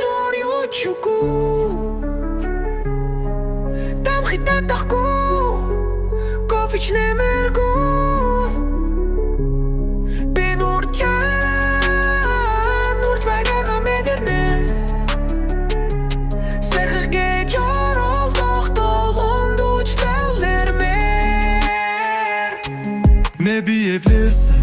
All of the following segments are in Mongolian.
өөр юу ч үгүй. Тамхи татахгүй, кофе ч нэмэргүй. Би нурж нурж байгаагаа мэдэрнэ. Сэхэх гэж оролдох толон дүүжтэлэрмээр. Maybe evlersen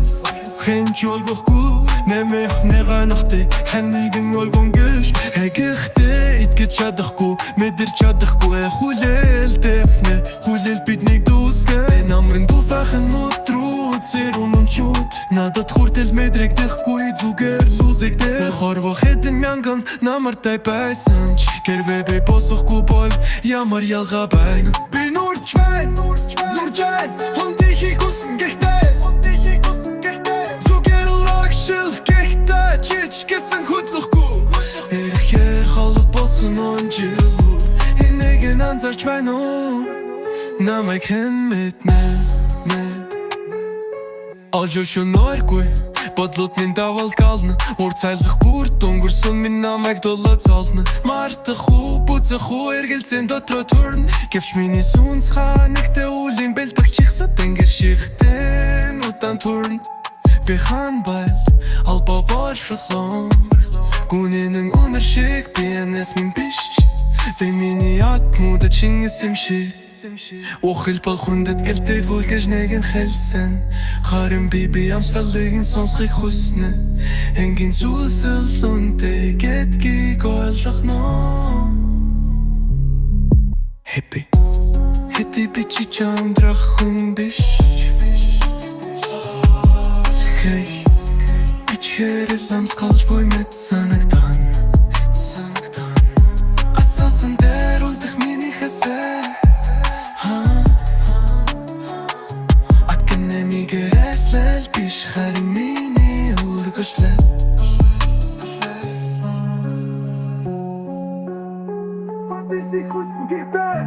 Хэн ч ойлгохгүй. Нэмэх нэганахтэй хэн нэгэн ойлгон гэж. Гэхдээ итгэж чадахгүй, мэдэрч чадахгүй. Хүлээл тэфнэ, хүлээл биднийг дүүсгэн. Намрын дуфахан өдрүүд сэрүүнчүүд. Надад хүртэл мэдрэгдэхгүй, зүгээр л үзэгдэх. Хорвоо хэдэн мянган намартай байсан ч хэрвээ би босохгүй бол ямар ялгаа байна? Би нурж байна, нурж байна. Хүндийхийг хүсэн гэхдээ зүгээр л урагшил. Гэхдээ чи ч гэсэн хөдлөхгүй. Ирэхээр холод болсон он жилүүд. Энийг нь анзаарч байна уу? Намайг хэн мэднэ? Олж шөнөргүй бодлууд минь давалгална. Ур цайлах бүрт өнгөрсөн минь намайг дулаацолно. Мартах уу, бүзэх үү, эргэлзэн дотроо төрнө. Гэвч миний сүнс ханагтай үлийн бэлтгэх чихсад тэнгэр шихтэн удаан төрнө. Би хан байл албаа боршрлон. Гүнэнэн үнэр шиг би энэс минь биш. Би миний атмуда чингис юм шиг. Ухил бол хүндэт гэлтэй бүлгэж нэгэн хэлсэн. Харин би амьсгалыг сонсохыг хүснэ. Энгийн зүйлс л үнэтэй гэдгийг ойлгоно. Happy Хэти би чи амьдрах хүн биш. Hey, би чирэл амьсгалж буй мэт санагдан. Асаасан дээр үлдэх миний хэсэг. Академигээр эслэл биш, харин миний үргэлжлэл. Фэнтези хүсэн гэхдээ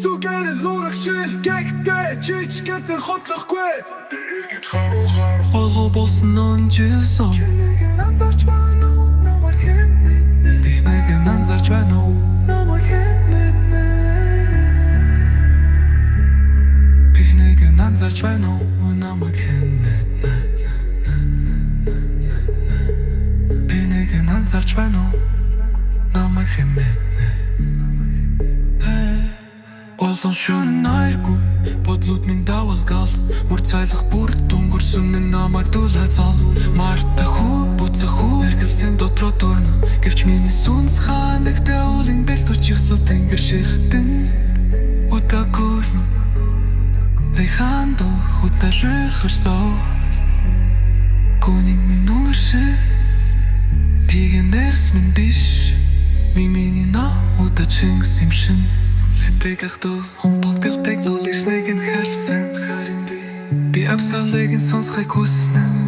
зүгээр л урагшил. Гэхдээ чи ч гэсэн хөдлөхгүй. Болгоо болсон он жил сон. Нэг нь анзаарч байна уу? Намайг хэн мэднэ? Би нэг нь анзаарч байна уу? Намайг хэн мэднэ? Би нэг нь анзаарч байна уу? Намайг хэн мэднэ? Би нэг нь анзаарч байна уу? Намайг хэн мэднэ? Олон шөнө найргүй бодлууд минь давалгал. Мөр цайлах бүрт өнгөрсөн минь намайг дулаацал. Мартах уу, буцах уу, эргэлзэн дотроо дурна. Гэвч миний сүнс ханагтай уулын бэлтвч ёсоо тэнгэр шихтэн удаа гөрнө. Тэхандо хөтөлөхөрсөө. Гүнийн минь өнгөршөө. Пигэнерс минь биш. Миний на удаа чингис юм шин. Бэгэгдэл хомболтолтыг зүйлш нэг нь хэлсэн. Харин би амьсгалыг нь сонсохыг хүснэ.